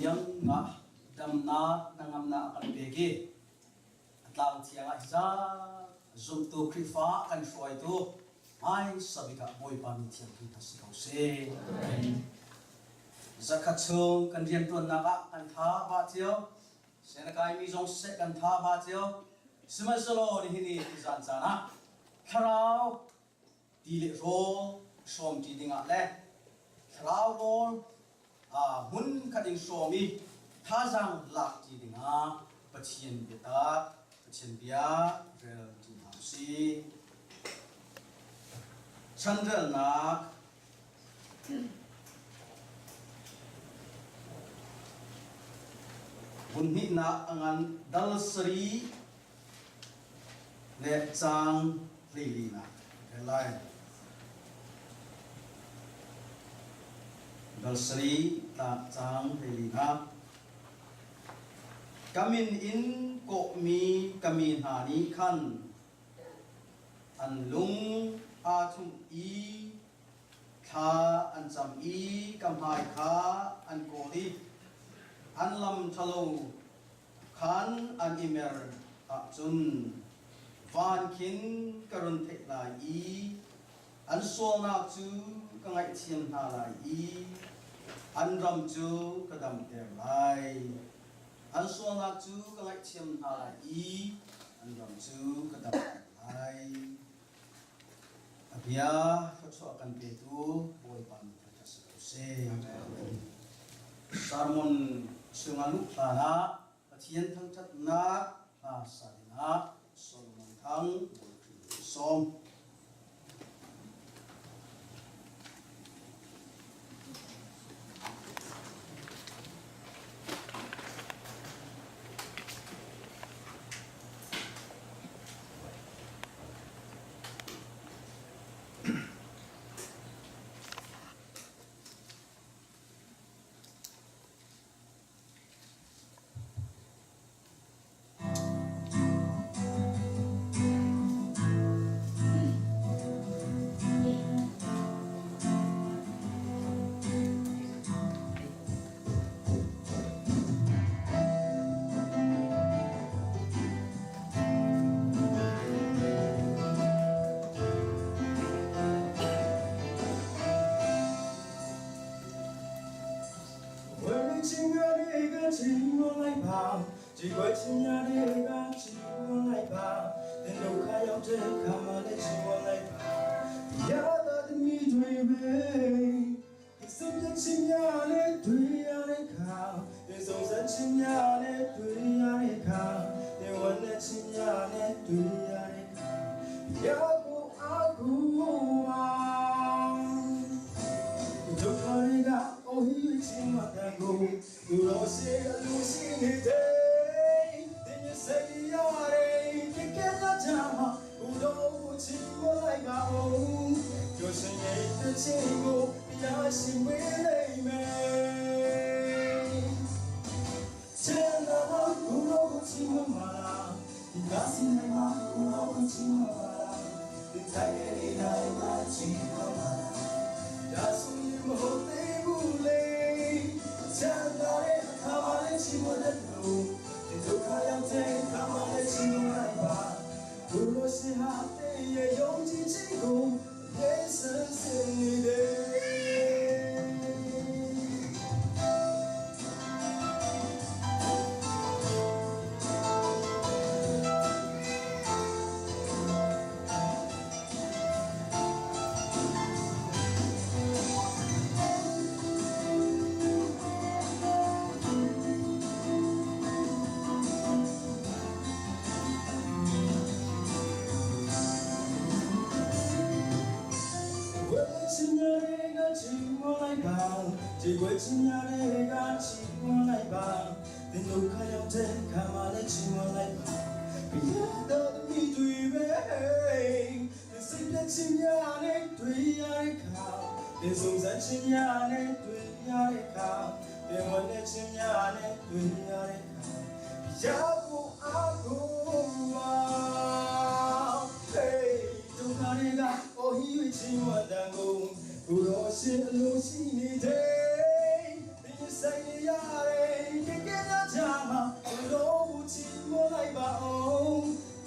tiang ah damnak hnangamnak a kan pek i a tlang thiang ah hi zumtu Khrihfa kan hruaitu hmaisa bik ah Bawipa mi thiang hi hna si ko seh. Zakhat chung kan rianṭuannak ah kan tha ba cio, sen a kaimi zong siseh kan tha ba cio. Sihmanhsehlaw nihin i tuzan caan ah thlarau ti le rawl hrawmṭi dingah le thlarau rawl hmun khat in hrawm i thazaang lakṭi dingah Pathian biatak, Pathian bia rel ṭi hna usih. Chanrelnak Hmun hnihnak a ngan dal sarih le caang 14nak rel lai. Dal sarih caang 14nak. Ka min in kawhmi ka mi hna nih khan an lung aa thumh i thla an cam i ka hmai kha an kawl i an lam ṭhalo khan an i mer ahcun van khin ka run theih lai i an sualnak cu ka ngaihthiam hna lai i an ram cu ka damter lai. An sualnak cu ka ngaihthiam hna lai i an ram cu ka damter lai. A bia thluachuah kan petu Bawipa min thangṭhat si ko seh. Sermon chung a luh hlan ah Pathian thangṭhatnak hla sa dingah Solomon Thang Bawi Khrih sawm.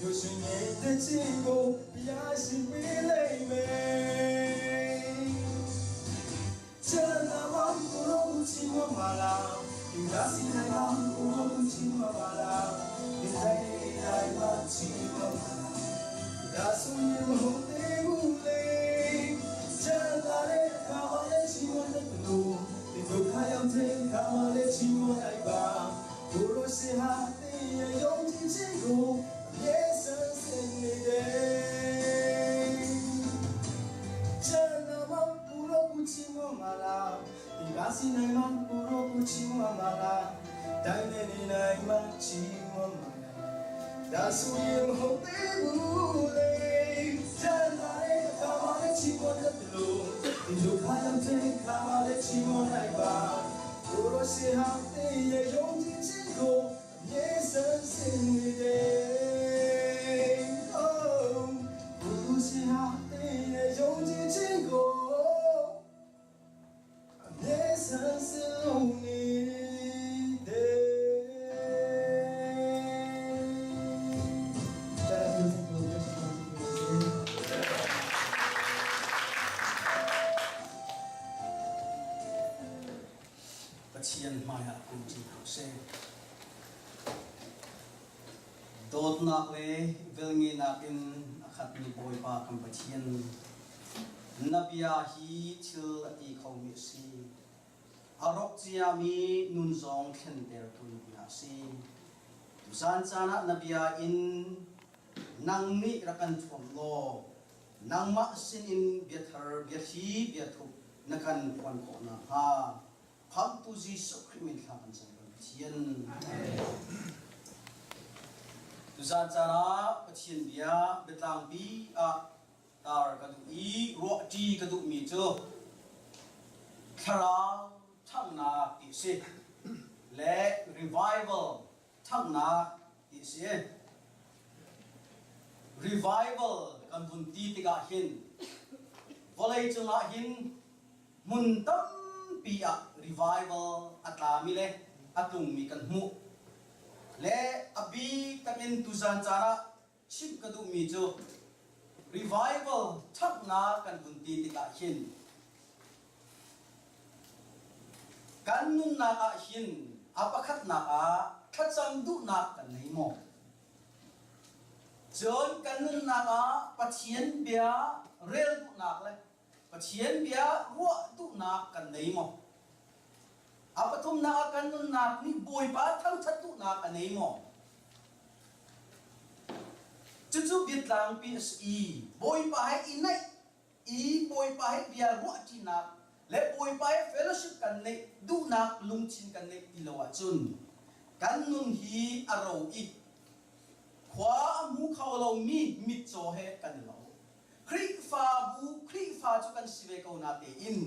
ပျော်ရွှင်နေတဲ့ခြင်းကိုဘုရားရှင်ပေးလိမ့်မယ်ချမ်းသာမကိုရောချီးမွမ်းပါလားဒီလာစီနိုင်မကိုရောချီးမွမ်းပါလားဒီတိုင်းတိုင်းမှာချီးမွမ်းပါလားဒါဆိုရင်မဟုတ်သေးဘူးလေချမ်းသာတဲ့အခါမှာလည်းချီးမွမ်းတဲ့လို့ဒီဒုက္ခရောက်တဲ့အခါမှာလည်းချီးမွမ်းလိုက်ပါကိုရောရှင်ဟာတင်းရဲ့ယုံကြည်ခြင်းကိုအမြဲဆန်းစင်နေတယ်ချမ်းသာမကိုရောကိုချီးမွမ်းပါလားဒီပါစီနိုင်မကိုရောကိုချီးမွမ်းပါလားတိုင်းနေနေနိုင်မှချီးမွမ်းပါလားဒါဆိုရင်မဟုတ်သေးဘူးလေချမ်းသာတဲ့အခါမှာလည်းချီးမွမ်းတဲ့လို့ဒီဒုက္ခရောက်တဲ့အခါမှာလည်းချီးမွမ်းလိုက်ပါကိုရောရှင်ဟာတင်းရဲ့ယုံကြည်ခြင်းကိုအမြဲဆန်းစင်နေတယ် Oh ကိုရောရှင်ဟာတင်းရဲ့ယုံကြည်ခြင်းကိုအမြဲဆန်းစင်လို့နေတယ်ကျန်တဲ့လူတွေကို Pathian hmaiah kum ci hna seh. Dawtnak le velngenak in a khatmi Bawipa kan Pathian, na bia hi thil a ti khomi a si. A rawk ciami nun zong thlentertu na bia a si. Tuzan caan ah na bia in nang nih rak kan thuam law nangmah sinin biathar biathli biathup na kan phuan khawh nakhnga Khamhtu Jesuh Khrih min thla kan cam kan Pathian. Tuzan caan ah Pathian bia biatlangpi ah tar ka duh i ruahṭi ka duhmi cu thlarau ṭhanghnak ti a si le revival ṭhanghnak ti a si. Revival kan vun ti tikah hin vawlei cungah hin hmun tampi ah revival a tlami le a tlungmi kan hmuh. Le a bik takin tuzan caan ah chimh ka duhmi cu revival ṭhatnak kan vun ti tikah hin kan nunnak ah hin a pakhatnak ah thlacam duhnak kan nei maw? Cun kan nunnak ah Pathian bia rel duhnak le Pathian bia ruah duhnak kan nei maw? A pathumnak ah kan nunnak nih Bawipa thangṭhat duhnak a nei maw? Cucu biatlangpi a si i Bawipa he i naih i Bawipa he bia ruahṭinak le Bawipa he fellowship kan neih duhnak lungthin kan neih ti lo ahcun kan nun hi a ro i khua a hmu kho lomi mitcaw he kan i lo. Khrihfabu Khrihfa cu kan si ve ko natein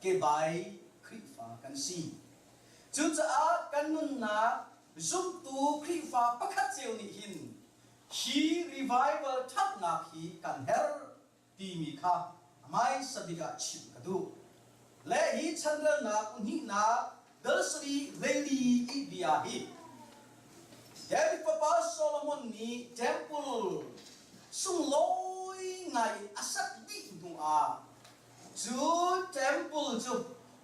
kebai Khrihfa kan si. Cucaah kan nunnak zumtu Khrihfa pakhat cio nih hin hi revival ṭhatnak hi kan herh timi kha hmaisa bik ah chimh ka duh. Le hi chanrelnak hnihnak dal sarih hleili i bia hi David fapa Solomon nih temple sunglawi ngai in a sak dih hnu ah cu temple cu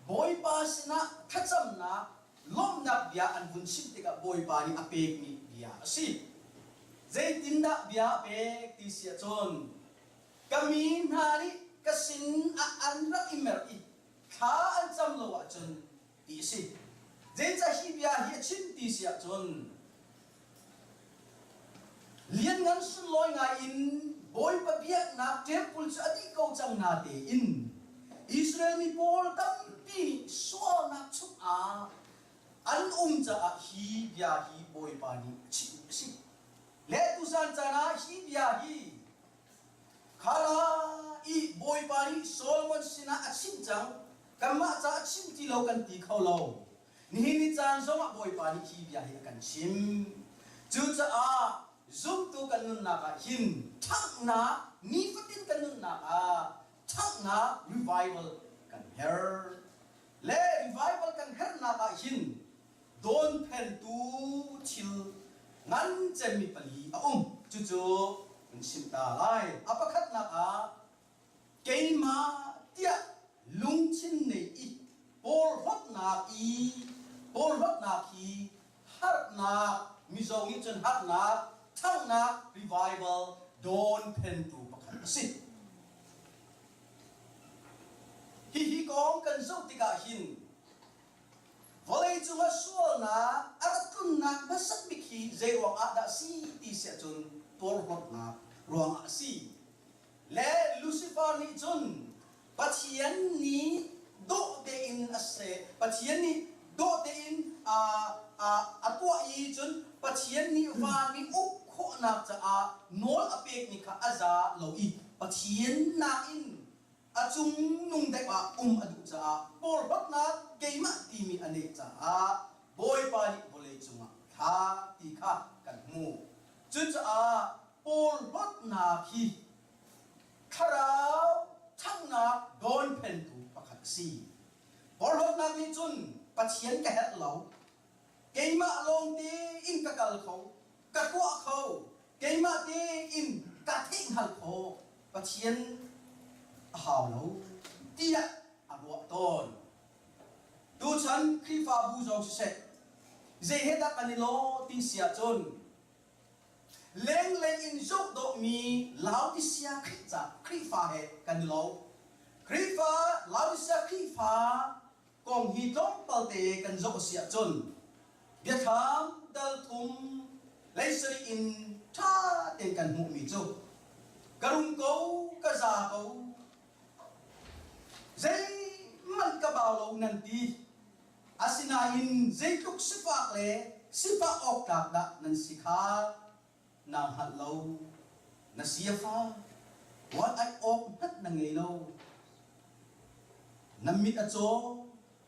Bawipa sinah thlacamnak lawmhnak bia an vun chim tikah Bawipa nih a pekmi bia a si. Zeitindah bia a pek ti si ahcun ka mi hna nih ka sin ah an rak i mer i thla an cam lo ahcun ti a si. Zeicah hi bia hi a chim ti si ahcun lianngan sunlawi ngai in Bawipa biaknak temple cu a dih ko cang na tein Israel mi pawl tampi nih sualnak chungah an um caah hi bia hi Bawipa nih a chim a si. Le tuzan caan ah hi bia hi Khala i Bawipa nih Solomon sinah a chim cang kanmah caah chim ti lo kan ti kho lo. Nihin ni caan zongah Bawipa nih hi bia hi a kan chim. Cucaah zumtu kan nunnak ah hin ṭhanghnak nifatin kan nunnak ah ṭhanghnak revival kan herh. Le revival kan herhnak ah hin dawnphentu thil ngan cemmi pali a um. Cucu kan chimh ta lai. A pakhatnak ah keimah tiah lungthin nei i porhlawtnak i porhlawtnak hi harnak Mizo nih cun harnak ṭhanghnak revival dawn phentu pakhat a si. Hihi kong kan zoh tikah hin vawleicung ah sualnak a rak tlunnak hmasat bik hi zei ruang ah dah si ti si ahcun porhlawtnak ruangah a si. Le Lucifer nih cun Pathian nih dawh tein a seh. Pathian nih dawh tein a a tuah i cun Pathian nih van i uk khawhnak caah nawl a pekmi kha a za lo i Pathian nakin a cungnung deuh ah um a duh caah porhlawtnak keimah timi a neih caah Bawipa nih vawlei cungah thla ti kha kan hmuh. Cucaah porhlawtnak hi thlarau ṭhanghnak dawnphentu pakhat a si. Porhlawtnak nih cun Pathian ka herh lo, keimah lawng tein ka kal kho, ka tuah kho, keimah tein ka theihhngalh khawh, Pathian a hau lo tiah a ruah tawn. Tuchan Khrihfabu zong siseh, zei he dah kan i lawh ti si ahcun Lenglei in zoh dawhmi Laodicea Khrihfa he kan i lo. Khrihfa Laodicea Khrihfa kong hi tlawmpal te kan zoh a si ahcun biathlam dal thum lei sarih in ṭha tein kan hmuhmi cu ka rum ko ka za ko zeihmanh ka bau lo nan ti. Asinain zeitluk sifak le sifah awk tlak dah nan si kha naa hngalh lo. Na si a fak, puan aih awk hmanh na ngei lo. Na mit a caw,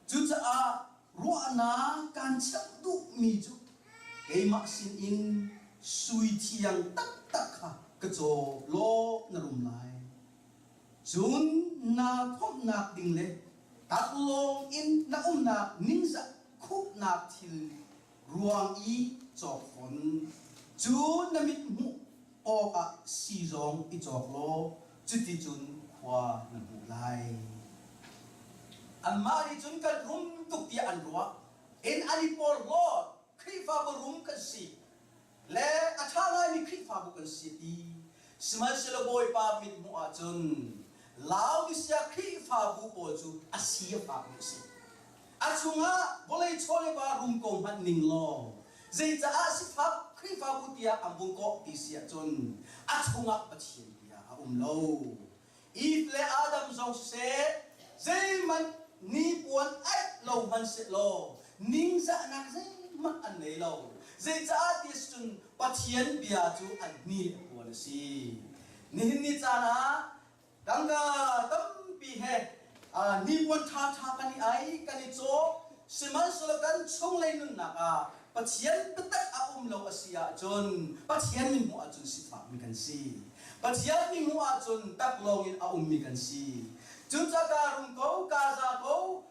cucaah ruahnak kaan cheuh duhmi cu keimah sinin sui thiang taktak kha ka caw law na rum lai. Cun naa thawmhnak ding le taklawng in na umnak ningzah khuhnak thil ruang i cawk fawn. Cu na mit hmuh awkah sii zong i cawk law cuticun khua na hmuh lai. Anmah nih cun kan rum tuk tiah an ruah. In an i porhlawt. Khrihfabu rum kan si. Le a ṭha ngaimi Khrihfabu kan si ti. Sihmanhsehlaw Bawipa mithmuh ahcun Laodicea Khrihfabu pawl cu a si a fakmi a si. A chungah vawlei chawleva rum ko hmanh ning law zeicaah sifak Khrihfabu tiah an vung kawh ti si ahcun a chungah Pathian bia a um lo. Eve le Adam zong siseh zeihmanh hnipuan aih lo hmanh sehlaw ningzahnak zeihmanh an nei lo. Zeicaah ti cun Pathian bia cu an hni a puan a si. Nihin ni caan ah tangka tampi he hnipuan ṭhaṭha kan i ai, kan i cawk, sihmanhsehlaw kan chunglei nunnak ah Pathian biatak a um lo a si ahcun Pathian min hmuh ahcun sifakmi kan si. Pathian mi hmuh ahcun taklawng in a ummi kan si. Cucaah kaa rum ko, kaa za ko,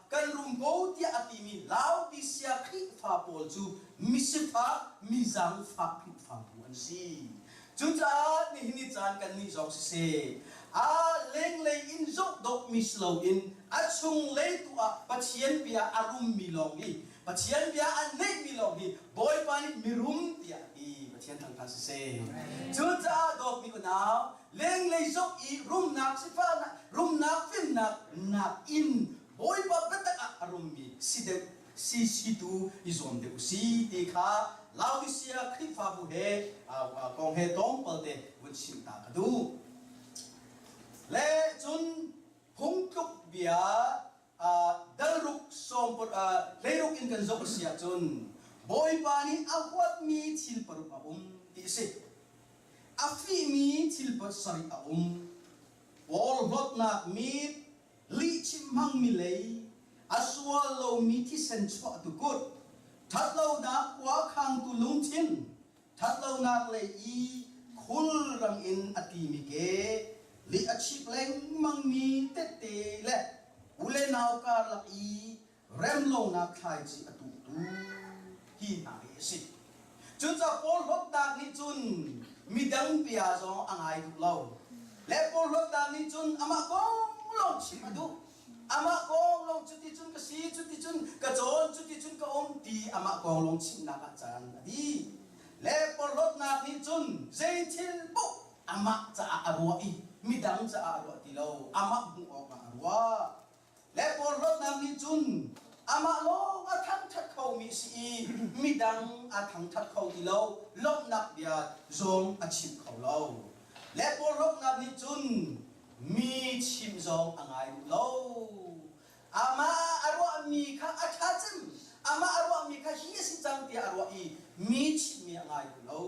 kan rum ko tiah a timi Laodicea Khrihfa pawl cu misifak, mizangfak Khrihfabu an si. Cucaah nihin ni caan kannih zong siseh, a lenglei in zoh dawhmi si loin a chunglei tu ah Pathian bia a rummi lawng hi Pathian bia a neihmi lawng hi Bawipa nih mirum tiah a ti. Pathian thangṭhat siseh. Cucaah dawtmi unau, lenglei zoh i rumnak sifahnak, rumnak fimnak nakin Bawipa biatak ah a rummi si deuh si situ i zuam deuh u si ti kha Laodicea Khrihfabu he kong he tlawmpal te vun chim ta ka duh. Le cun phungtluk bia dalruk sawm hleiruk in kan zoh a si ahcun Bawipa nih a huatmi thil paruk a um ti a si. A fihmi thil pasarih a um. Porhlawtnak mit, lihchim hmangmi lei, a sual lomi thisen chuahtu kut, ṭhatlonak khuakhangtu lungthin, ṭhatlonak lei i khulrang in a timi ke, lih a chip lengmangmi tette le u le nau karlak i remlonak thlaici a tuhtu hi hna hi a si. Cucaah porhlawtnak nih cun Midang bia zong a ngai duh lo. Le porhlawtnak nih cun amah kong lawng chim a duh. Amah kong lawng cuticun ka si, cuticun ka cawn, cuticun ka um ti amah kong lawng chimnak ah caan a dih. Le porhlawtnak nih cun zei thil paoh amah caah a ruah i midang caah a ruah ti lo, amah hmuh awkah a ruah. Le porhlawtnak nih cun amah lawng a thangṭhat khomi si i midang a thangṭhat kho ti lo, lawmhnak bia zong a chim kho lo. Le porhlawtnak nih cun mi chim zong a ngai duh lo. Amah a ruahmi kha a ṭha cem, amah a ruahmi kha hi a si cang tiah a ruah i mi chimmi a ngai duh lo.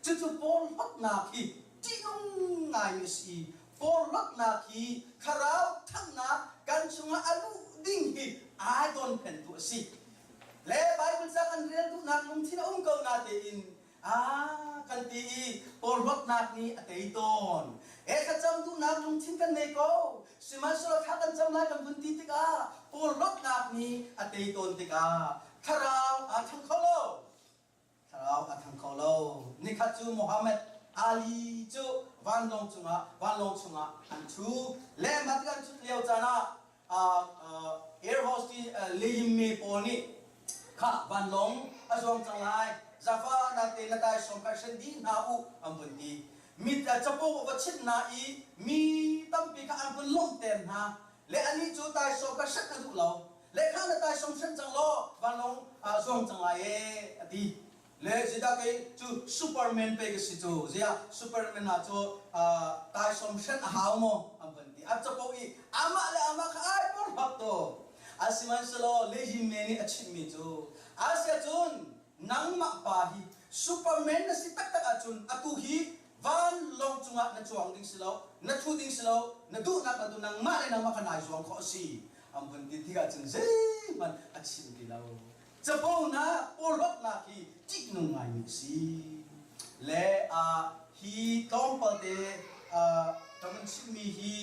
Cucu porhlawtnak hi ṭihnung ngaimi a si i porhlawtnak hi thlarau ṭhannak kan chungah a luh ding hi aa donphentu a si. Le Baibal ca kan rel duhnak lungthin a um ko natein a kan ti i porhlawtnak nih a tei tawn. E thlacam duhnak lungthin kan nei ko. Sihmanhsehlaw thla kan cam lai kan vun ti tikah porhlawtnak nih a tei tawn tikah thlarau aa ṭhang kho lo. Thlarau a thang kho lo. Nikhat cu Muhammad Ali cu vanlawng cungah vanlawng chungah an ṭhu. Le mah tik an ṭhut lio caan ah air hostess leyimmi pawl nih kha vanlawng a zuang cang lai. Zafa na te na taisawm kha hren dih hna u an vun ti. Mi capo a va chimh hna i mi tampi kha an vun lawmhter hna. Le anih cu taisawm kha hren a duh lo. Lehkha na taisawm hren cang law vanlawng zuang cang lai ee a ti. Le zeidah kei cu Superman pei ka si cu ziah Superman ah cu taisawm hren a hau maw an van ti. A capo i amah le amah kha ai porhlawt to. Asihmanhsehlaw Lehime nih a chimmi cu asiahcun nangmah pa hi Superman na si taktak ahcun atu hi vanlawng cungah na cuang ding si lo, na ṭhu ding si lo, na duhnak na duh nangmah le nangmah kha nai zuang khawh a si. An vun ti tikah cun zeihmanh a chim ti lo. Caponak, porhlawtnak hi ṭihnung ngaimi a si. Le hi tlawmpal te ka vun chimmi hi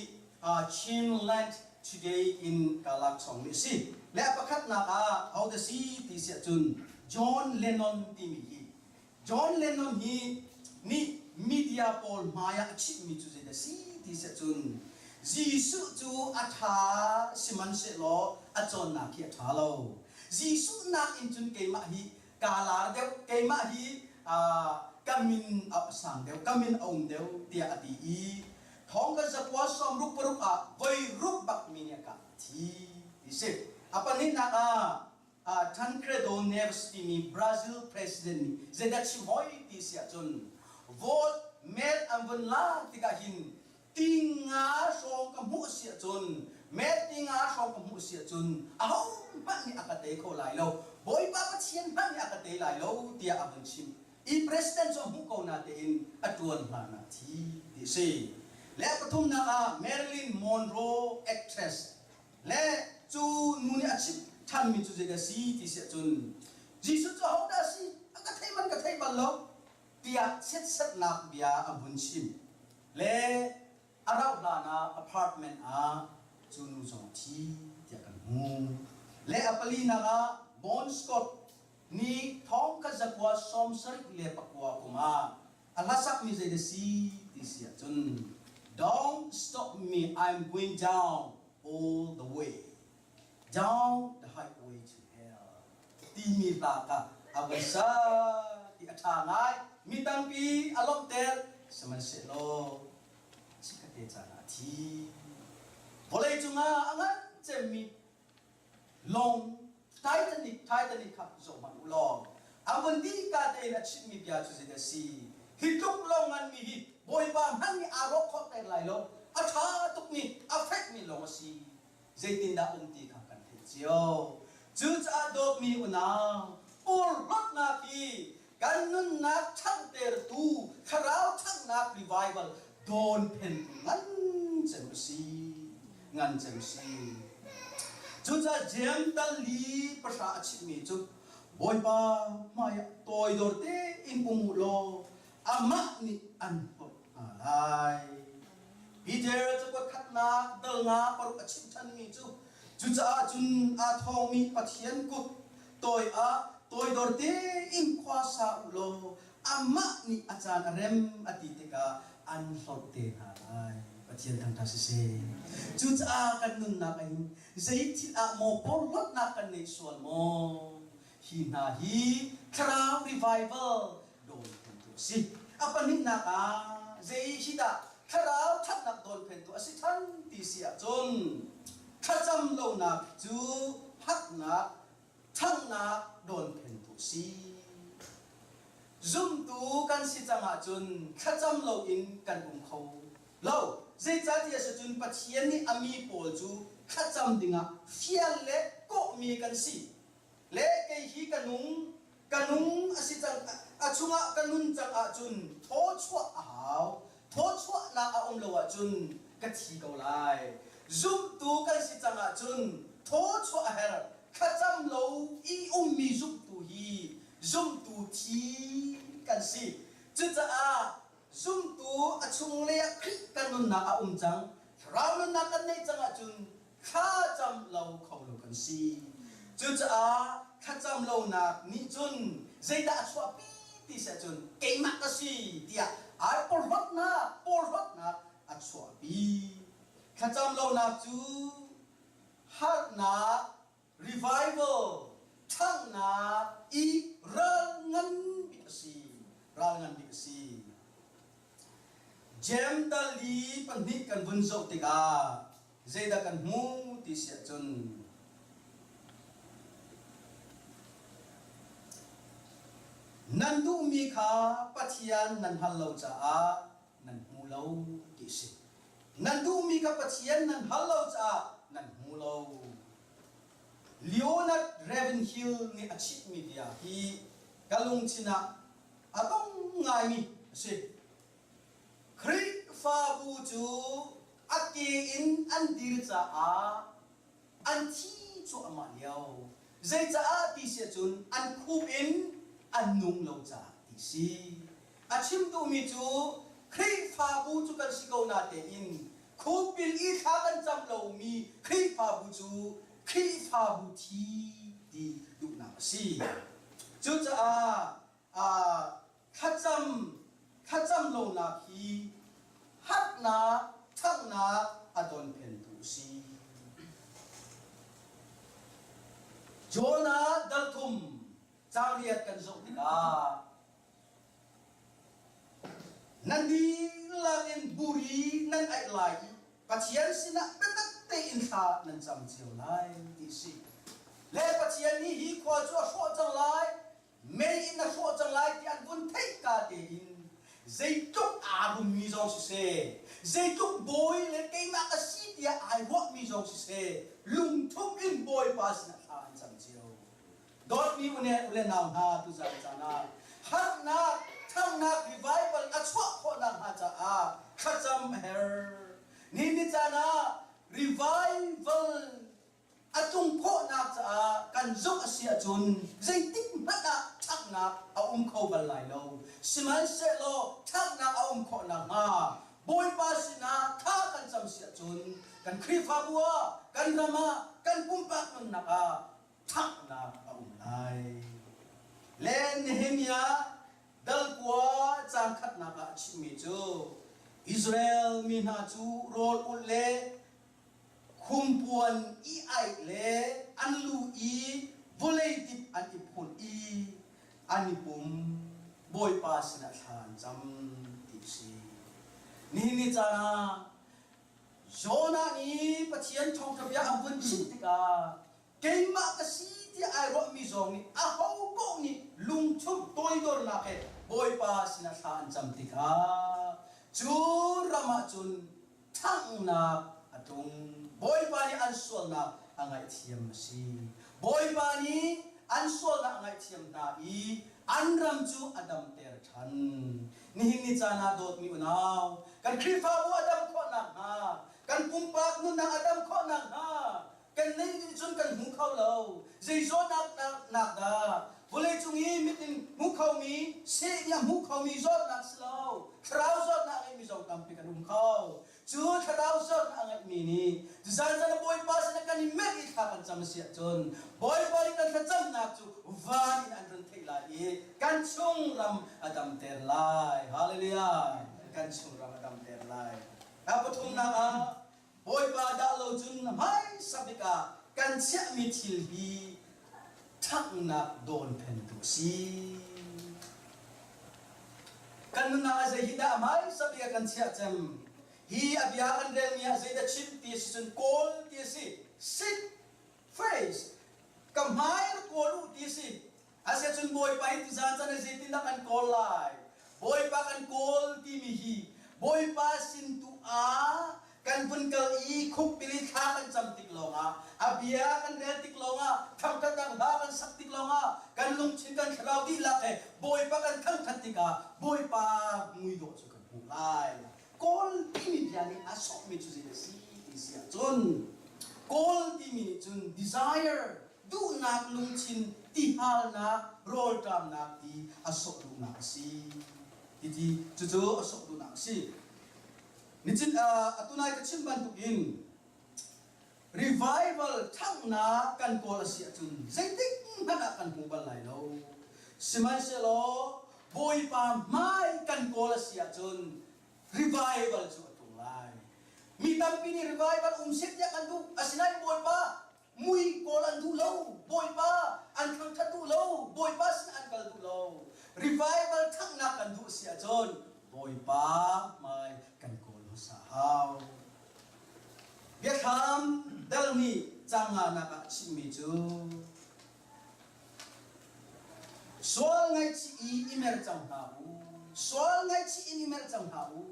Chinland Today in ka lak chawngmi a si. Le a pakhatnak ah hodah si ti si ahcun John Lennon timi hi John Lennon hi nih media pawl hmai ah a chimmi cu zeidah si ti si ahcun Jesuh cu a ṭha sihmanhsehlaw a cawnnak hi a ṭha lo. Jesuh nakin cun keimah hi kaa lar deuh, keimah hi ka min a sang deuh, ka min a um deuh tiah a ti i thong kan zakua 66 ah voi ruk bak mi nih a kah thi ti si. A pahnihnak ah Tancredo Neves timi Brazil president nih zeidah chim hoi ti si ahcun vote mel an vun lak tikah hin tinga hrawng ka hmuh si ahcun mel tinga hrawng ka hmuh si ahcun ahohmanh nih a ka tei kho lai lo, Bawipa Pathian hmanh nih a ka tei lai lo tiah a vun chim i president cu a hmuh ko natein a ṭuan hlan ah thi ti a si. Le a pathumnak ah Marilyn Monroe actress Le cu nu nih a chimh ṭhanmi cu zeidah a si ti si ahcun Jesuh cu ahodah a si? A ka thei man ka thei bal lo tiah chiatserhnak bia a vun chim. Le a rauh hlan ah apartment ah cu nu zong a thi tiah kan hmu. Le a palinak ah Bon Scott nih thong kha zakua 79 kum ah a hlasakmi zeidah si ti si ahcun "Don't stop me, I'm going down all the way, down the highway to hell" timi hla kha a van sa ti a ṭha ngai. Mi tampi a lawmhter, sihmanhsehlaw chikkhatte caan ah a thi. Vawlei cungah a ngan cemmi lawng Titanic Titanic kha zoh hmanh u law a vun dihka tein a chimmi bia cu zeidah a si? Hi tluk lawng nganmi hi Bawipa hmanh nih aa rawk khawh ter lai lo, a ṭha tukmi a fekmi lawng a si, zeitindah um ti kha kan theih cio. Cucaah dawtmi unau, porhlawtnak hi kan nunnak ṭhanghtertu thlarau ṭhanghnak revival dawnphentu ngan cem a si, ngan cem a si. Cucaah Jeim tal li pahra a chimmi cu Bawipa hmaiah toidor tein um u law amah nih an hlawt hna lai. Peter cakuat khatnak dal nga paruk a chim ṭhanmi cu cucaah cun aa thawngmi Pathian kut toi ah toidor tein khua sa u law. Amah nih a caan a rem a ti tikah an hlorh te hna lai. Pathian thangṭhat siseh. Cucaah kan nunnak ah hin zei thil ah maw porhlawtnak kan nei sual maw? Hi hna hi thlarau revival dawnphentu a si. A pahnihnak ah zei hi dah thlarau ṭhatnak dawnphentu a si ṭhan ti si ahcun thlacam lonak cu hatnak ṭhanghnak dawnphentu a si. Zumtu kan si cang ahcun thlacam loin kan um kho lo. Zeicahtiah si cun Pathian nih a mi pawl cu thlacam dingah fial le kawhmi kan si. Le kei hi ka nung, ka nung a si cang, a chungah ka nun cang ahcun thawchuah a hau. Thawchuahnak a um lo ahcun ka thi ko lai. Zumtu kan si cang ahcun thawchuah a herh. Thlacam lo i ummi zumtu hi zumtu thi kan si. Cucaah zumtu a chunglei ah Khrih kan nunnak a um cang, thlarau nunnak kan neih cang ahcun thlacam lo kho lo kan si. Cucaah thlacam lonak nih cun zeidah a chuahpi ti si ahcun keimah ka si tiah ai porhlawtnak, porhlawtnak a chuahpi. Thlacam lonak cu harnak, revival, ṭhanghnak i ral ngan bik a si. Ral ngan bik a si. Jeim dal li pahnih kan vun zoh tikah zeidah kan hmu ti si ahcun nan duhmi kha Pathian nan hal lo caah nan hmu lo ti a si. Nan duhmi kha Pathian nan hal lo caah nan hmu lo. Leonard Ravenhill nih a chimmi bia hi ka lungthin ah a dong ngaimi a si. Khrihfabu cu a ke in an dir caah an thi cuahmah lio. Zeicaah ti si ahcun an khup in an nung lo caah ti si. A chim duhmi cu Khrihfabu cu kan si ko natein khupil i thla kan cam lomi Khrihfabu cu Khrihfabu thi ti duhnak a si. Cucaah thlacam thlacam lonak hi hatnak ṭhatnak a donphentu a si. Jonah dal thum caang riat kan zoh tikah nan dihlak in buri nan aih lai i Pathian sinah biatak tein thla nan cam cio lai ti a si. Le Pathian nih hi khua cu a hrawh cang lai mei in a hrawh cang lai ti an vun theih ka tein zeitluk aa rummi zong siseh zeitluk bawi le keimah ka si tiah ai ruahmi zong siseh lungthup in Bawipa sinah thla an cam cio. Dawtmi une ule nau hna tuzan caan ah harnak thanghnak revival a chuah khawhnak hnga caah thlacam a herh. Ni ni caan ah revival a tlung khawhnak caah kan zumh a si ahcun zeitik hmanh ah ṭhatnak a um kho bal lai lo. Sihmanhsehlaw ṭhatnak a um khawh nakhnga Bawipa sinah thla kan cam si ahcun kan Khrihfabu ah, kan ram ah, kan pumpak nunnak ah ṭhatnak a um lai. Le Nehemiah dal kua caang khatnak ah a chimmi cu Israel mi hna cu rawl ulh le Khumpuan i aih le an lu i vawlei dip an i phulh i an i pum Bawipa sinah thla an cam ti a si. Nihin ni caan ah Jonah nih Pathian thawngṭha bia a vun chim tikah keimah ka si tiah ai ruahmi zong nih aho paoh nih lungchung toidornak he Bawipa sinah thla an cam tikah cu ram ah cun ṭhanghnak a tlung. Bawipa nih an sualnak a ngaihthiam a si. Bawipa nih an sualnak a ngaihthiam hna i an ram cu a damter ṭhan. Nihin ni caan ah dawtmi unau, kan Khrihfabu a dam khawh nakhnga, kan pumpak nunnak a dam khawh nakhnga, kan neih nih cun kan hmu kho lo. Zei zawtnak nak dah vawleicung i mit in hmu khomi, seh nih a hmu khomi zawtnak si lo. Thlarau zawtnak a ngeimi zong tampi kan um kho. Cu thlarau zawtnak a ngeihmi khatmi nih tuzan zan ah Bawipa sinah kan i mer i thla kan cam a si ahcun Bawipa nih kan thlacamnak cu van in an run theih lai i kan chung ram a damter lai. Hallelujah! Kan chung ram a damter lai. A pathumnak ah Bawipa dah lo cun hmaisa bik ah kan chiahmi thil hi ṭhanghnak dawnphentu a si. Kan nunnak ah zei hi dah hmaisa bik ah kan chiah cem? Hi a bia kan relmi ah zeidah chim ti a si cun kawl ti a si. Seek face. Ka hmai rak kawl u ti a si. Asiahcun Bawipa hi tuzaan caan ah zeitindah kan kawl lai? Bawipa kan kawl timi hi Bawipa sin tu ah kan vun kal i khukpili thla kan cam tik lawngah a bia kan rel tik lawngah thangṭhatnak hla kan sak tik lawngah kan lungthin kan thlarau dihlak he Bawipa kan thangṭhat tikah Bawipa muidawh cu kan hmuh lai. Kawl timi bia nih a sawhmi cu zei a si ti si ahcun Kawl timi nih cun desire duhnak lungthin tihalnak rawlṭamnak ti a sawh duhnak a si titi cucu a sawh duhnak a si nichin atu nai ka chim bantukin revival ṭhanghnak kan kawl a si ahcun zeitik hmanh ah kan hmu bal lai lo sihmanhsehlaw Bawipa hmai kan kawl a si ahcun revival cu a tlung lai mi tampi nih revival um seh tiah kan duh asinain Bawipa Mui kawl an duh lo, Bawipa an thangṭhat duh lo, Bawipa sin an kal duh lo. Revival ṭhanghnak kan duh si ahcun Bawipa hmai kan kawl hmasa hau. Biathlam dal nih caang nganak ah chimmi cu sual ngaihchih i i mer cang hna u. Sual ngaihchih in i mer cang hna u.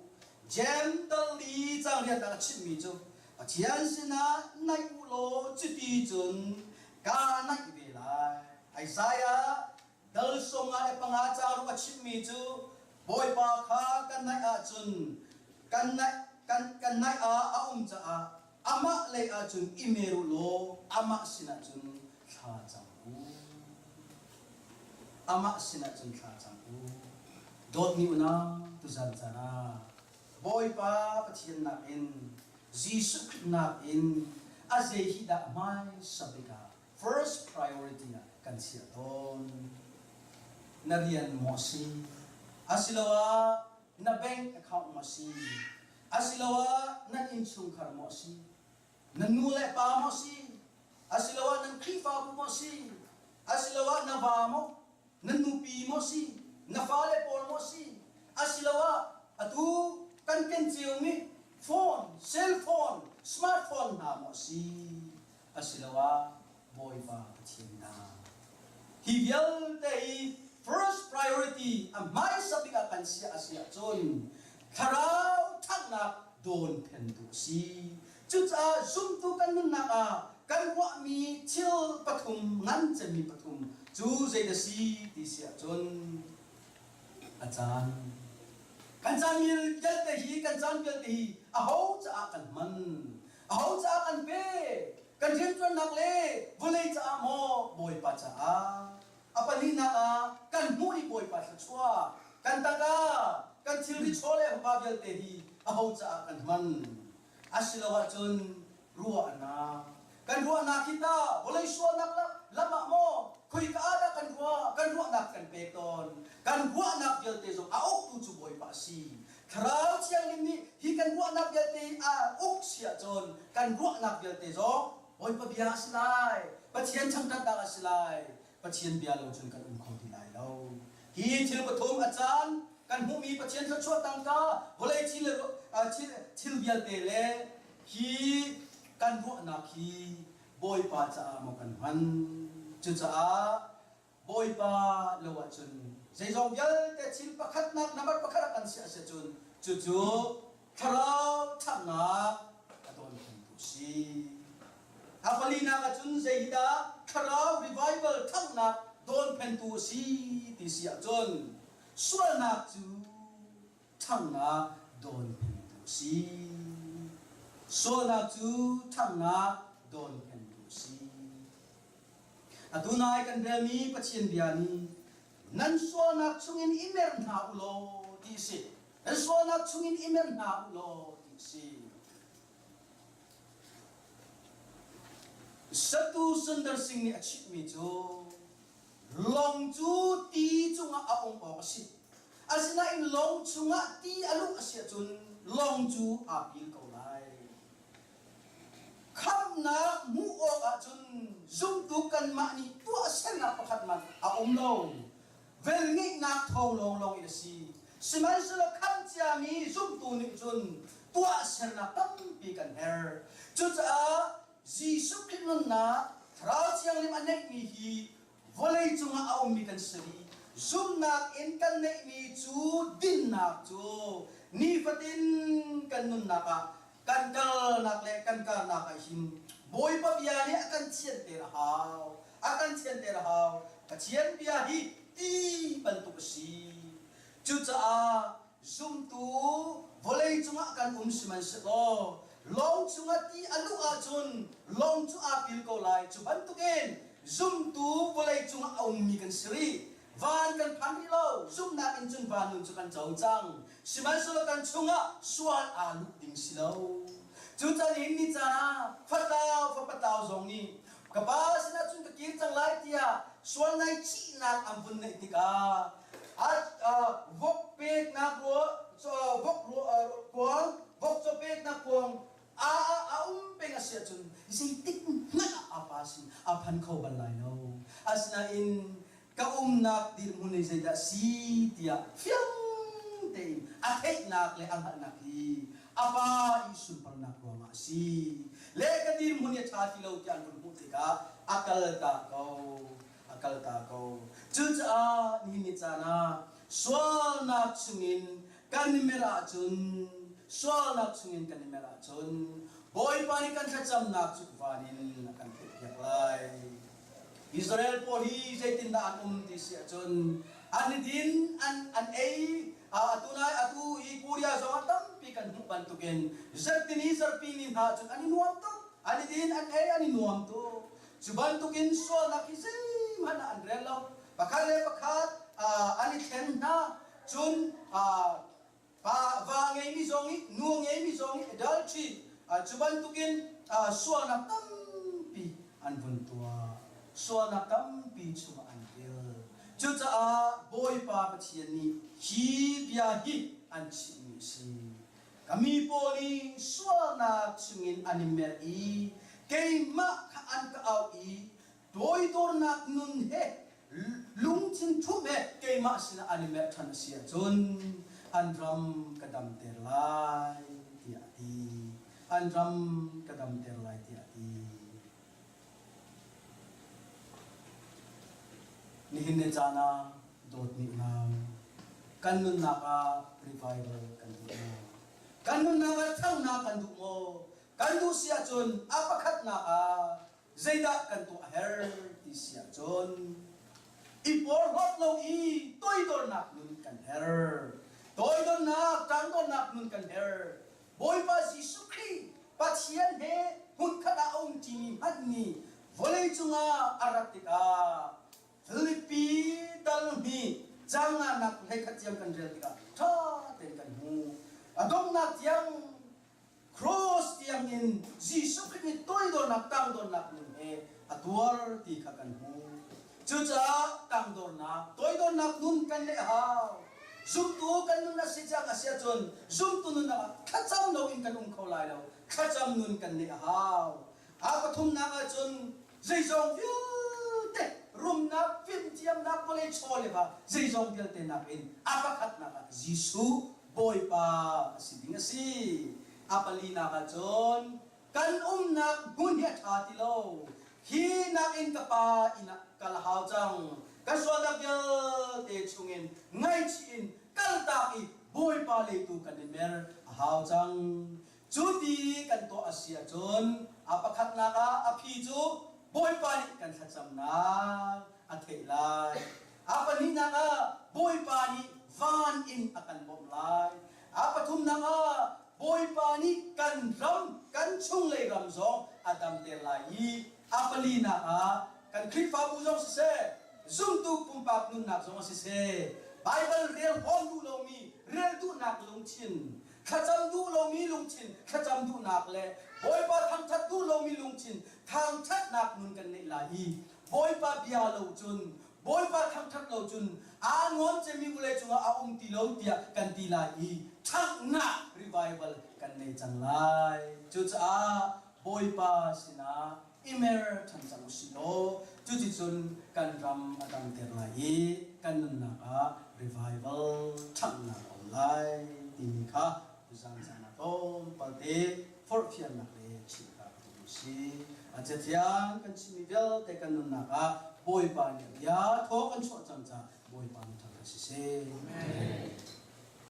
Jeim dal li caang riatnak a chimmi cu Pathian sinah naih u law cuti cun kaa naih ve lai. Isaiah dal 55 ca ruk a chimmi cu Bawipa kha kan naih ahcun kan naih kan, kan naih ah a um caah amah lei ahcun i mer u law amah sinah cun thla cam u. Amah sinah cun thla cam u. Dawtmi unau tuzan caan ah Bawipa Pathian nakin Jesuh Khrih nakin a zei hi dah hmaisa bik ah first priority ah kan chiah tawn? Na rian maw a si? Asiloah na bank account maw a si? Asiloah nan innchungkhar maw a si? Na nu le pa maw a si? Asiloah nan Khrihfabu maw a si? Asiloah na va maw? Na nupi maw si, na fale pawl maw si, asiloah atu kan ken ciomi phone, cell phone, smartphone hna maw si, asiloah Bawipa Pathian dah. Hi vialte hi first priority a hmaisa bik ah kan siah a si ahcun thlarau ṭhanghnak dawnphentu a si. Cucaah zumtu kan nunnak ah kan ruahmi thil pathum ngan cemmi pathum cu zei a si ti si ahcun a caan. Kan caan vialte hi kan caan vialte hi aho caah kan hman? Aho caah kan pe? Kan rianṭuannak le vawlei caah maw Bawipa caah? A pahnihnak ah kan hmuh i Bawipa thluachuah, kan tangka, kan thilri chaw le va vialte hi aho caah kan hman? Asiloah cun ruahnak. Kan ruahnak hi tah vawlei sualnak lam ah maw khoika ah dah kan ruah? Kan ruahnak kan pek tawn. Kan ruahnak vialte zong a uktu cu Bawipa a si. Thlarau Thianghlim nih hi kan ruahnak vialte hi a uk si ahcun kan ruahnak vialte zong Bawipa bia a si lai. Pathian thangṭhatnak a si lai. Pathian bia lo cun kan um kho ti lai lo. Hi thil pathum a caan kan hmuhmi Pathian thluachuah tangka vawlei thil thil vialte le hi kan ruahnak hi Bawipa caah maw kan hman. Cucaah Bawipa lo ahcun zeizong vialte thil pakhatnak number pakhat ah kan chiah a si ahcun cucu thlarau ṭhatnak a dawnkhengtu a si. A palinak ahcun zei hi dah thlarau revival ṭhanghnak dawnphentu a si ti si ahcun sualnak cu ṭhanghnak dawnphentu a si. Sualnak cu ṭhanghnak dawnphentu a si. Atu nai kan relmi Pathian bia nih nan sualnak chungin i mer hna u law ti a si. Nan sualnak chungin i mer hna u law ti a si. Satu Sundar Singh nih a chimhmi cu lawng cu ti cungah a um awk a si. Asinain lawng chungah ti a luh a si ahcun lawng cu aa pil ko lai. Khamhnak hmuh awk ahcun zumtu kanmah nih tuahsernak pakhat hmanh a um lo. Velngeihnak thawng lawnglawng in a si. Sihmanhsehlaw khamh ciami zumtu nih cun tuahsernak tampi kan herh. Cucaah Jesuh Khrih nunnak Thlarau Thianghlim a neihmi hi vawlei cungah a ummi kan si rih. Zumhnak in kan neihmi cu dinnak cu nifatin kan nunnak ah kan kalnak le kan karnak ah hin Bawipa bia nih a kan thianter a hau. A kan thianter a hau. Pathian bia hi ti bantuk a si. Cucaah zumtu vawlei cungah kan um sihmanhsehlaw lawng chungah ti a luh ahcun lawng cu aa pil ko lai. Cu bantukin zumtu vawlei cungah a ummi kan si rih. Van kan phan rih lo. Zumhnak in cun van nun cu kan co cang. Sihmanhsehlaw kan chungah sual aa luh ding si lo. Cucan hin ni caan ah fatlau fapatlau zong nih ka pa sinah cun ka kir cang lai tiah sual ngaihchihnak an vun neih tikah vok peknak vok kuang vok caw peknak kuang a a um peng a si ahcun zeitik hmanh ah a pa sin a phan kho bal lai lo. Asinain ka umnak dirhmun hi zeidah si tiah fiang tein a theihnak le a hngalhnak hi a pa i sunparnak ruangah a si. Le ka dirhmun hi a ṭha ti lo tiah an vun hmuh tikah a kal ta ko. A kal ta ko. Cucaah nihin ni caan ah sualnak chungin kan i mer ahcun sualnak chungin kan i mer ahcun Bawipa nih kan thlacamnak cu van in a kan theihpiak lai. Israel pawl hi zeitindah an um ti si ahcun an i din, an ei, atu nai atu i Korea zong ah tampi kan hmuh bantukin zarhtini zarhpi ni hna cun an i nuam tuk, an i din, an ei, an i nuam tuk. Cu bantukin sualnak hi zeihmanh ah an rel lo. Pakhat le pakhat an i thlen hna, cun pa va ngeimi zong nih nu ngeimi zong nih adultery cu bantukin sualnak tampi an vun tuah. Sualnak tampi chungah an pil. Cucaah Bawipa Pathian nih hi bia hi an chimhmi a si. Ka mi pawl i sualnak chungin an i mer i keimah kha an ka auh i toidornak nun he lungthin ṭhumh he keimah sinah an i mer ṭhan a si ahcun an ram ka damter lai tiah a ti. An ram ka damter lai tiah a ti. Nihin ni caan ah dawtmi unau, kan nunnak ah revival kan duh maw? Kan nunnak ah ṭhanghnak kan duh maw? Kan duh si ahcun a pakhatnak ah zeidah kan tuah a herh ti si ahcun i porhlawt lo i toidornak nun kan herh. Toidornak, ṭangdornak nun kan herh. Bawipa Jesuh Khrih Pathian he hmunkhat ah a um ṭimi hmanh nih vawlei cungah a rat tikah Filipi dal hi caang nganak 11 tiang kan rel tikah ṭha tein kan hmu. A donghnak tiang cross tiangin Jesuh Khrih nih toidornak tangdornak nun he a tuar ti kha kan hmu. Cucaah tangdornak, toidornak nun kan ngeih a hau. Zumtu kan nun a si cang a si ahcun zumtu nunnak ah thlacam loin kan um kho lai lo. Thlacam nun kan ngeih a hau. A pathumnak ahcun zeizong vialte rumnak, fimthiamnak, vawlei chaw le va zeizong vialte nakin a pakhatnak ah Jesuh Bawipa a si ding a si. A palinak ahcun kan umnak hmun hi a ṭha ti lo. Hi nakin ka pa inn ah kal a hau cang. Ka sualnak vialte chungin ngaihchih in kaltak i Bawipa lei tu kan i mer a hau cang. Cu ti kan tuah a si ahcun a pakhatnak ah a phi cu Bawipa nih kan thlacamnak a theih lai. A pahnihnak ah Bawipa nih van in a kan bawmh lai. A pathumnak ah Bawipa nih kan ram, kan chunglei ram zong a damter lai i a palinak ah kan Khrihfabu zong siseh, zumtu pumpak nunnak zong siseh, Baibal rel huam duh lomi rel duhnak lungthin, thlacam duh lomi lungthin, thlacam duhnak le Bawipa thangṭhat duh lomi lungthin thangṭhatnak nun kan neih lai i Bawipa bia lo cun Bawipa thangṭhat lo cun aa nuam cemmi vawlei cungah a um ti lo tiah kan ti lai i ṭhanghnak revival kan nei cang lai. Cucaah Bawipa sinah i mer ṭhan cang u sih law cuticun kan ram a damter lai i kan nunnak ah revival ṭhanghnak a um lai timi kha tuzan caan ah tlawmpal te forhfialnak le chimh ta ka duh si. A cathiang kan chimmi vialte kan nunnak ah Bawipa nih a bia thaw kan chuah cang caah Bawipa nih ṭha siseh. Amen.